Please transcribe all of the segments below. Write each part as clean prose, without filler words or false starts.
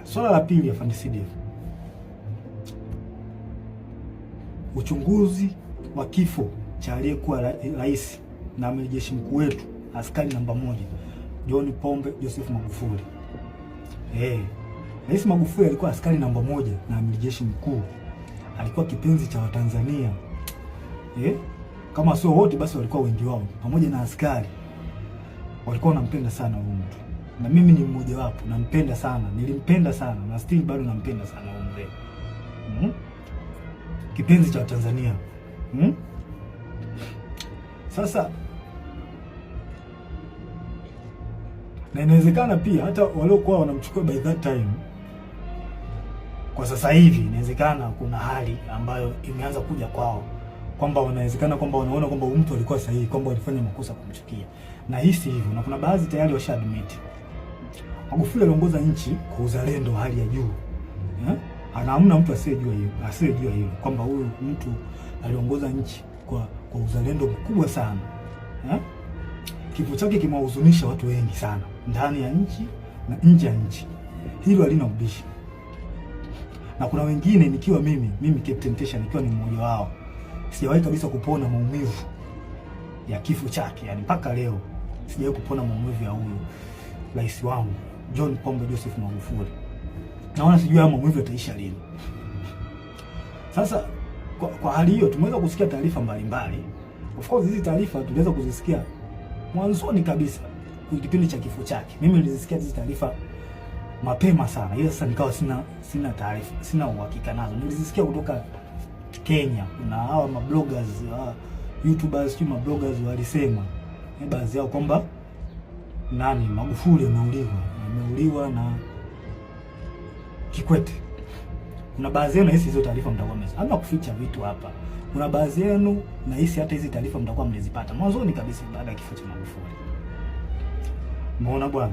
Swala la pili, afande CDF, uchunguzi wa kifo cha aliyekuwa rais na amiri jeshi mkuu wetu askari namba moja John Pombe Joseph Magufuli. Rais Magufuli alikuwa askari namba moja na amiri jeshi mkuu, alikuwa kipenzi cha Watanzania. Kama sio wote basi walikuwa wengi wao, pamoja na askari walikuwa wanampenda sana huyu mtu, na mimi ni mmoja wapo, nampenda sana, nilimpenda sana na still bado nampenda sana huyu mzee. Kipenzi cha Watanzania. Sasa na inawezekana pia hata waliokuwa wanamchukua by that time, kwa sasa hivi inawezekana kuna hali ambayo imeanza kuja kwao kwamba wanawezekana kwamba wanaona kwamba huyu mtu alikuwa sahihi, kwamba walifanya makosa kumchukia, na hisi hivyo, na kuna baadhi tayari washa admit. Magufuli aliongoza nchi kwa uzalendo wa hali ya juu eh? Ana mtu asiyejua hiyo, asiyejua hilo kwamba huyu mtu aliongoza nchi kwa uzalendo mkubwa sana eh? Kifo chake kimewahuzunisha watu wengi sana ndani ya nchi na nje ya nchi, hilo halina ubishi. Na kuna wengine nikiwa mimi Captain Tesha nikiwa ni mmoja wao, sijawahi kabisa kupona maumivu ya kifo chake, yani mpaka leo sijawahi kupona maumivu ya huyu rais wangu John Pombe Joseph Magufuli. Naona sijui haya maumivu yataisha lini. Sasa kwa hali hiyo tumeweza kusikia taarifa mbalimbali. Of course hizi taarifa tuliweza kuzisikia mwanzoni kabisa kwenye kipindi cha kifo chake. Mimi nilizisikia hizi taarifa mapema sana, ila sasa nikawa sina taarifa, sina uhakika nazo. Nilizisikia kutoka Kenya, kuna hawa mabloggers, YouTubers, sio mabloggers walisema baadhi yao kwamba nani Magufuli ameuliwa na Kikwete. Kuna baadhi yenu nahisi hizo taarifa mtakuwa mmezipata. Hamna kuficha vitu hapa. Kuna baadhi yenu nahisi hata hizi taarifa mtakuwa mlizipata mwanzoni kabisa baada ya kifo cha Magufuli. Umeona bwana?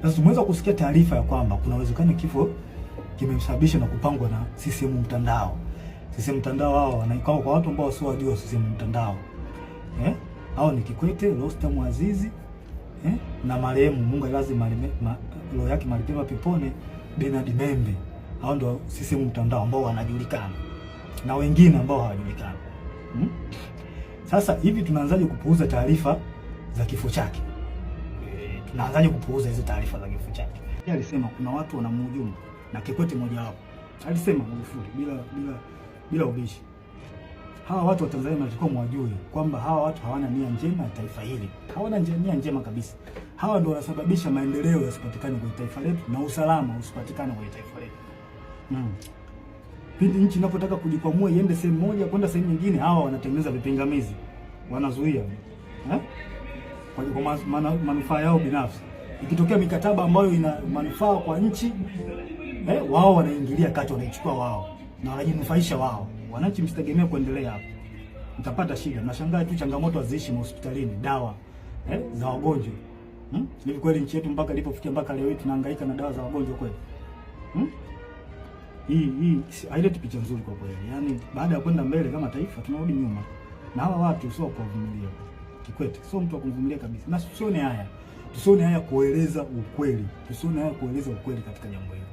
Sasa tumeweza kusikia taarifa ya kwamba kuna uwezekano kifo kimemsababisha na kupangwa na CCM mtandao. CCM mtandao hao wanaikao kwa watu ambao sio wajua CCM mtandao. Hao ni Kikwete, Rostam Aziz, na marehemu Mungu ailaze roho yake mahali pema peponi, Bernard Membe. Hao ndio CCM mtandao ambao wanajulikana na wengine ambao hawajulikani. Sasa hivi tunaanzaje kupuuza taarifa za kifo chake? Tunaanzaje kupuuza hizo taarifa za kifo chake? Yeye alisema kuna watu wanamhujumu na Kikwete mmoja wapo. Alisema Magufuli bila ubishi. Hawa watu wa Tanzania mnatakiwa mwajue kwamba hawa watu hawana nia njema ya taifa hili. Hawana nia njema kabisa. Hawa ndio wanasababisha maendeleo yasipatikane kwenye taifa letu na usalama usipatikane kwenye taifa letu. Pindi nchi inapotaka kujikwamua iende sehemu moja kwenda sehemu nyingine, hawa wanatengeneza vipingamizi, wanazuia kwa manufaa yao binafsi. Ikitokea mikataba ambayo ina manufaa kwa nchi wao wanaingilia kati, wanaichukua wao na wanajinufaisha wao. Wananchi msitegemee kuendelea hapo, mtapata shida. Mnashangaa tu changamoto haziishi hospitalini, dawa za wagonjwa. Hivi kweli nchi yetu mpaka ilipofikia mpaka leo hii tunahangaika na dawa za wagonjwa kweli? Hii haileti picha nzuri kwa kweli. Yaani baada ya kwenda mbele kama taifa tunarudi nyuma. Na hawa watu sio kuwavumilia. Kikwete sio mtu wa kumvumilia kabisa. Na tusione haya. Tusione haya kueleza ukweli. Tusione haya kueleza ukweli katika jambo hili.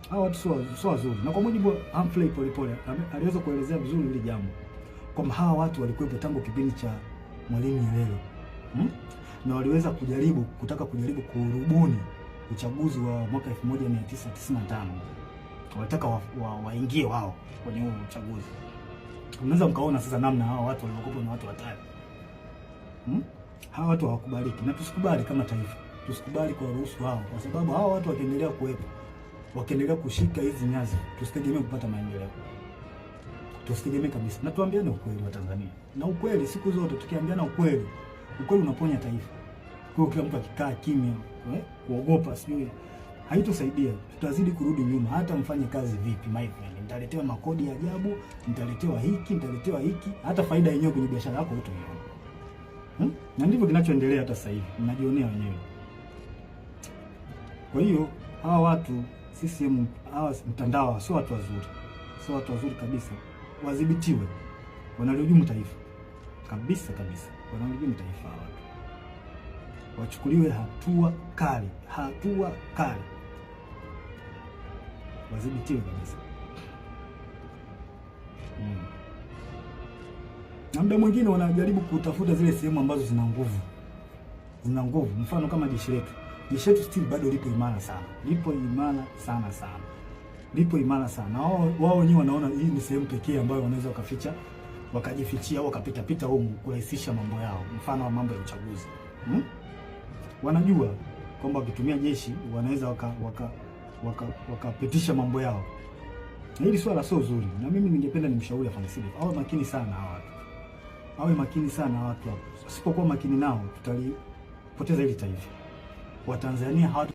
Hawa watu sio wazuri. Na kwa mujibu wa Humphrey Polepole aliweza kuelezea vizuri hili jambo kwamba hawa watu walikuwepo tangu kipindi cha Mwalimu Nyerere. Na waliweza kutaka kujaribu kurubuni uchaguzi wa mwaka 1995. Walitaka waingie wao kwenye huo uchaguzi. Unaweza mkaona sasa namna hawa watu waliokuwa na watu hatari. Hawa watu hawakubaliki na tusikubali kama taifa. Tusikubali kuwaruhusu hao, kwa sababu hawa watu wakiendelea kuwepo, wakiendelea kushika hizi nyazi, tusitegemee kupata maendeleo. Tusitegemee kabisa. Na tuambiane ukweli wa Tanzania. Na ukweli siku zote tukiambiana ukweli, ukweli unaponya taifa. Kwa hiyo kila mtu akikaa kimya, kuogopa sijui, haitosaidia. Tutazidi kurudi nyuma. Hata mfanye kazi vipi, my friend, mtaletewa makodi ya ajabu, mtaletewa hiki, mtaletewa hiki, hata faida yenyewe kwenye biashara yako hutoiona. Na ndivyo kinachoendelea hata sasa hivi, mnajionea wenyewe. Kwa hiyo hawa watu CCM, hawa mtandao sio watu wazuri, sio watu wazuri kabisa. Wadhibitiwe, wanalihujumu taifa kabisa kabisa, wanalihujumu taifa hawa watu. Wachukuliwe hatua kali, hatua kali, wadhibitiwe kabisa. Na muda mwingine wanajaribu kutafuta zile sehemu ambazo zina nguvu, zina nguvu. Mfano kama jeshi letu, jeshi letu still bado lipo imara sana, lipo imara sana sana, lipo imara sana. Wao wenyewe wanaona hii ni sehemu pekee ambayo wanaweza wakaficha, wakajifichia au wakapita pita humu kurahisisha mambo yao, mfano wa mambo ya uchaguzi. Wanajua kwamba wakitumia jeshi wanaweza wakapitisha mambo yao, na hili swala sio zuri, na mimi ningependa nimshauri afande CDF awe makini sana hawa watu, awe makini sana hawa watu hapo. Usipokuwa makini nao tutalipoteza hili taifa. Watanzania hawa